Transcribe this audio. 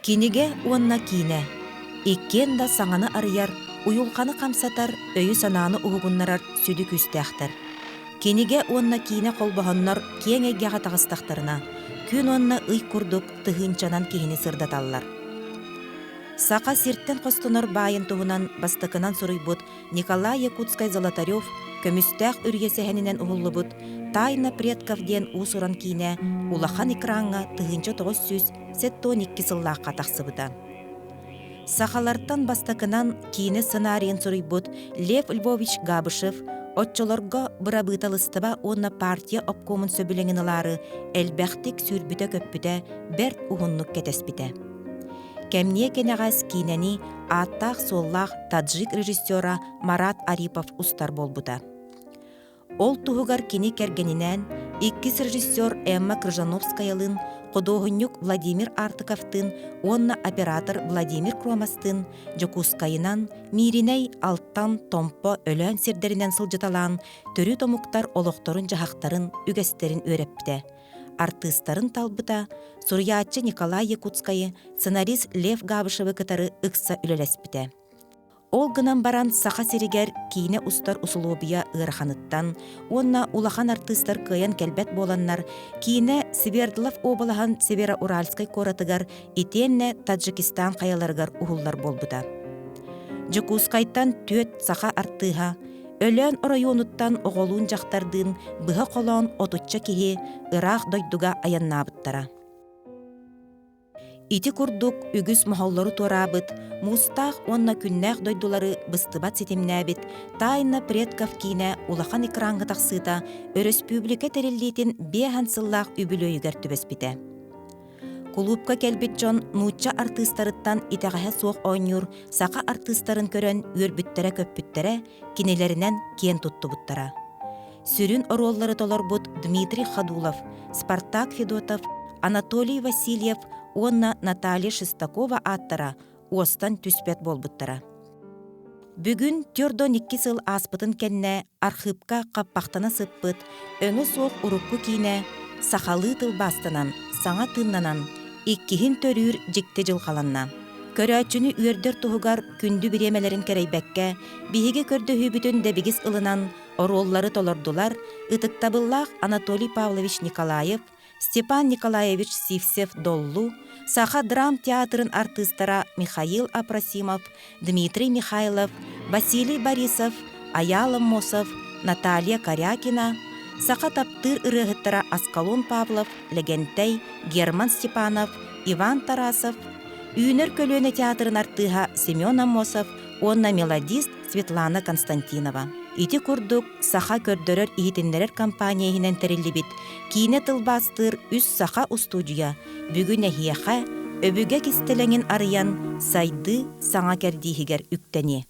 Кинигэ уонна киинэ иккиэн да саҥаны арыйар, уйулҕаны хамсатар, өйү-санааны уһугуннарар сүдү күүстээхтэр. Кинигэ уонна киинэ холбоһоннор киэҥ эйгэҕэ таҕыстахтарына, күн уонна ый курдук тыһыынчанан киһини сырдаталлар. Саха сиртэн хостонор баайын туһунан бастакынан суруйбут Николай Якутскай Золотарев көмүстээх үрүйэ сэһэнинэн уһуллубут «Тайна предков» диэн уус-уран киинэ улахан экраҥҥа 1972 сыллаахха тахсыбыта. Сахалартан бастакынан киинэ сценарийын суруйбут Лев Львович Габышев оччолорго бырабыыталыстыба уонна партия обкомун сөбүлэҥин ылаары элбэхтик сүүрбүтэ-көппүтэ, бэрт уһуннук кэтэспитэ. Кэмниэ кэнэҕэс киинэни ааттаах-суоллаах таджик режиссера Марат Арипов устар буолбута. Ол туһугар кини кэргэнинээн иккис режиссер Эмма Крыжановскаялыын, худуоһунньук Владимир Артыковтыын уонна оператор Владимир Кромастыын Дьокуускайынан, Мииринэй, Алтан, Томпо, Өлөөн сирдэринэн сылдьыталаан төрүт омуктар олохторун-дьаһахтарын, үгэстэрин үөрэппитэ. Артыыстарын талбыта, суруйааччы Николай Якутскайы, сценарист Лев Габышевы кытары ыкса үлэлэспитэ. Ол гынан баран Саха сиригэр киинэ устар усулуобуйа ыараханыттан уонна улахан артыыстар кыайан кэлбэт буоланнар, киинэ Свердлов уобалаһын Североуральскай куоратыгар итиэннэ Таджикистан хайаларыгар уһуллар буолбута. Дьокуускайтан түөрт саха артыыһа, Өлөөн оройуонуттан оҕолуун-дьахтардыын быһа холоон отучча киһи ыраах дойдуга айаннаабыттара. Ити курдук үгүс моһоллору туораабыт, муустаах уонна күннээх дойдулары быстыбат ситимнээбит «Тайна предков» киинэ улахан экраҥҥа тахсыыта өрөспүүбүлүкэ тэриллиитин биэһэн сыллаах үбүлүөйүгэр түбэспитэ. Кулуупка кэлбит дьон нуучча артыыстарыттан итэҕэһэ суох оонньуур саха артыыстарын көрөн үөрбүттэрэ-көппүттэрэ, кинилэринэн киэн туттубуттара. Сүрүн оруоллары толорбут Дмитрий Ходулов, Спартак Федотов, Анатолий Васильев уонна Наталья Шестакова ааттара уостан түспэт буолбуттара. Бүгүн 42 сыл ааспытын кэннэ архыыпка хаппахтана сыппыт өҥө суох урукку киинэ сахалыы тылбаастанан, саҥа тыыннанан, иккиһин төрүүр дьикти дьылҕаланна. Көрөөччүнү үөрдэр туһугар күндү бириэмэлэрин кэрэйбэккэ, биһиги көрдөһүүбүтүн дэбигис ылынан оруоллары толордулар ытыктабыллаах Анатолий Павлович Николаев, Степан Николаевич Сивцев-Доллу, Саха драм театрын артыыстара Михаил Апросимов, Дмитрий Михайлов, Василий Борисов, Айаал Аммосов, Наталья Корякина, саха таптыыр ырыаһыттара Аскалон Павлов, Лэгэнтэй, Герман Степанов, Иван Тарасов, Үүнэр көлүөнэ театрын артыыһа Семен Аммосов уонна мелодист Светлана Константинова. Ити курдук саха көрдөрөр-иһитиннэрэр компания иһинэн тэриллибит киинэ тылбаастыыр үс саха устуудьуйа бүгүн эһиэхэ өбүгэ кистэлэҥин арыйан сайдыы саҥа кэрдииһигэр үктэниэ.